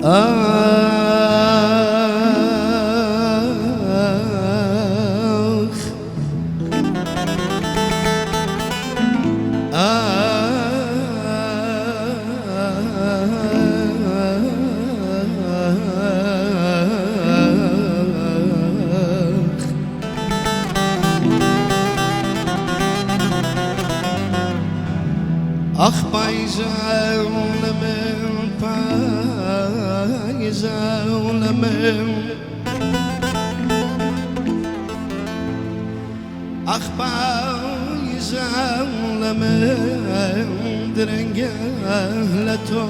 آخ آخ آخ پایزانم پایزانم آخ پایزانم درنگه لتو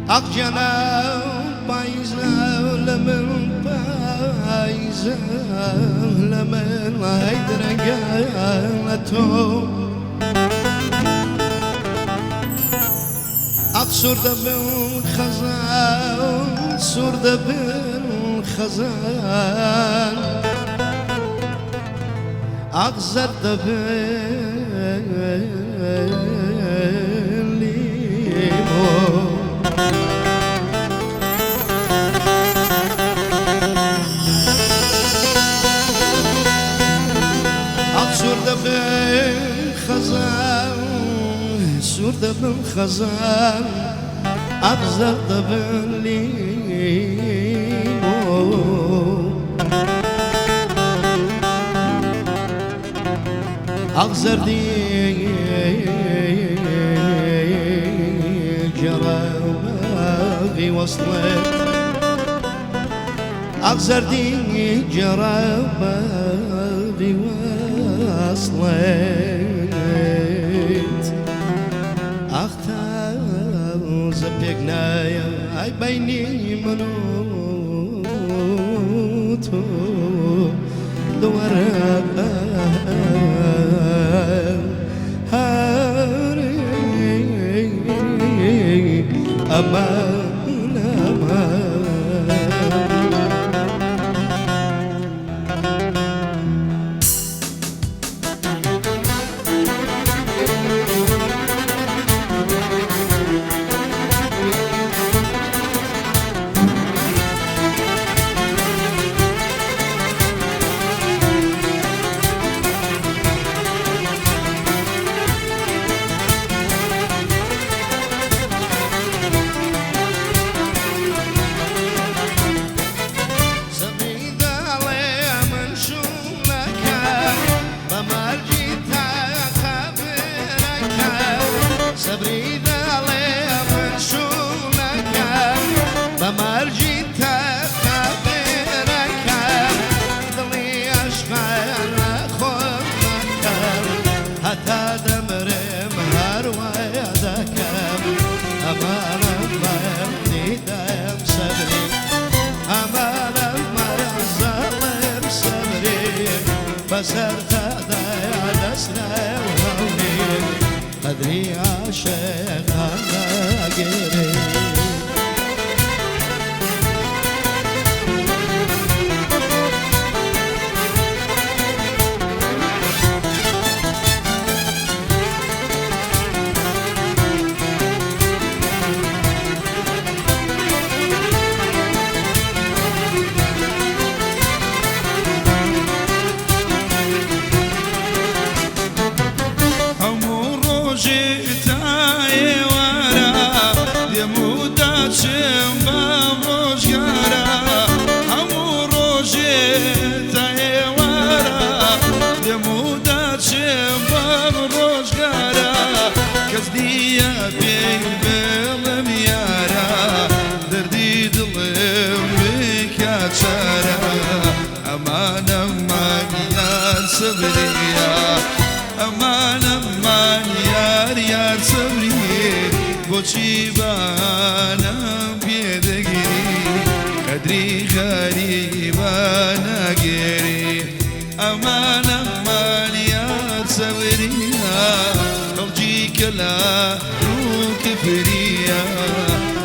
آخ جناب پایزانم پایزانم ای درنگه لتو آخ سورده بن خزان سورده بن خزان آخ زرده بن لیمو آخ سورده بن خزان سورده بن خزان آخ زرده بن لیمو آخ زردی جرى باغي وصلت آخ زردی جرى باغي وصلت آخ تازه پێکنایە ئای بینی من و تۆ دووەرە ئەمان ئەمان. قدري عاشق أنا هەموو ڕۆژێ تا ڕێگا چارە ئەمان ئەمان یار سەبریە ئەمان ئەمان یار یار سەبریە بۆچی بانم پێدەگیری قەدری غەریبان ناگێری ئەمان ئەمان یار سەبریە خەڵکی کەلا ڕوو کفریە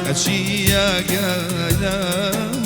ئەچیە گەلام.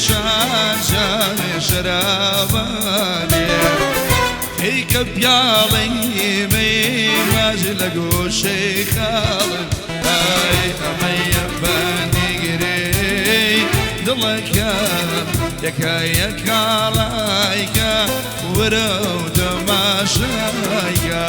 شاجامێ شەرابانێ تێیکە پیاڵەی مەی ماج لە گۆشەی خاڵت ئای ئەمەیە بەندیگرەی دڵەکەم یەکە یەکاڵایکە وەرە و تەماشایکە.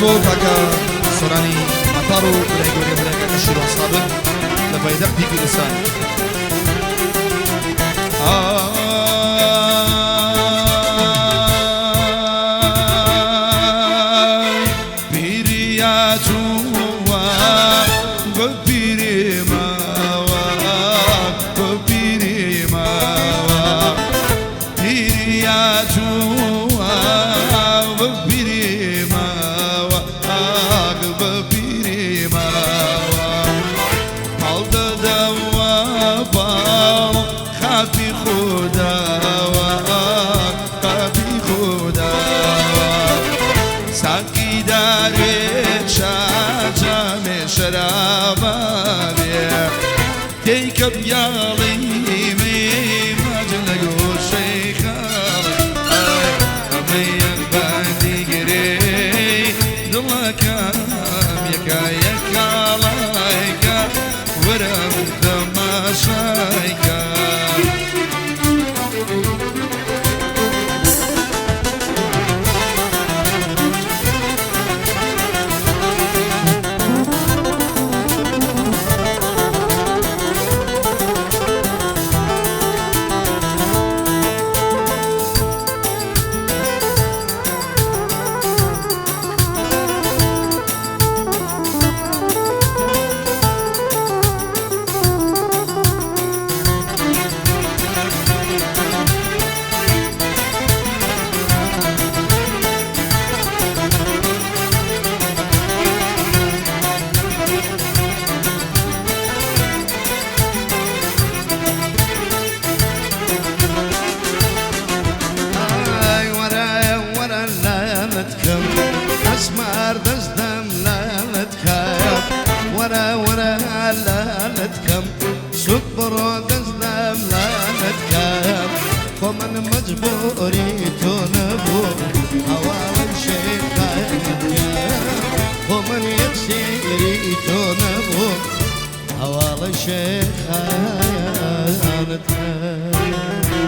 بۆ کاکە سۆرانی مەتاڕ و برای گەورەی برای کاکە شیروان سابر لە پایتەختی کوردستان. پیریاتووە بە پیری ماوە بە پیری ماوە پیریاتووە بە پیری ماوە بە پیری ماوە هەڵدەدەوە باڵ خاپی خوداوە خاپی خوداوە ساقی دارێ شاجامێ شەرابانێ تێیکە پیاڵەی مەی ماج لە گۆشەی خاڵت ئای ئەمەیە بەندیگرەی دڵەکەم یەکە یەکاڵایکە وەرە تەماشایکە. مجبوری تو نبو هەواڵی شێخایەتکەم خۆ من یەکسیری تۆ نەبوو هەواڵی شێخایەتکەم.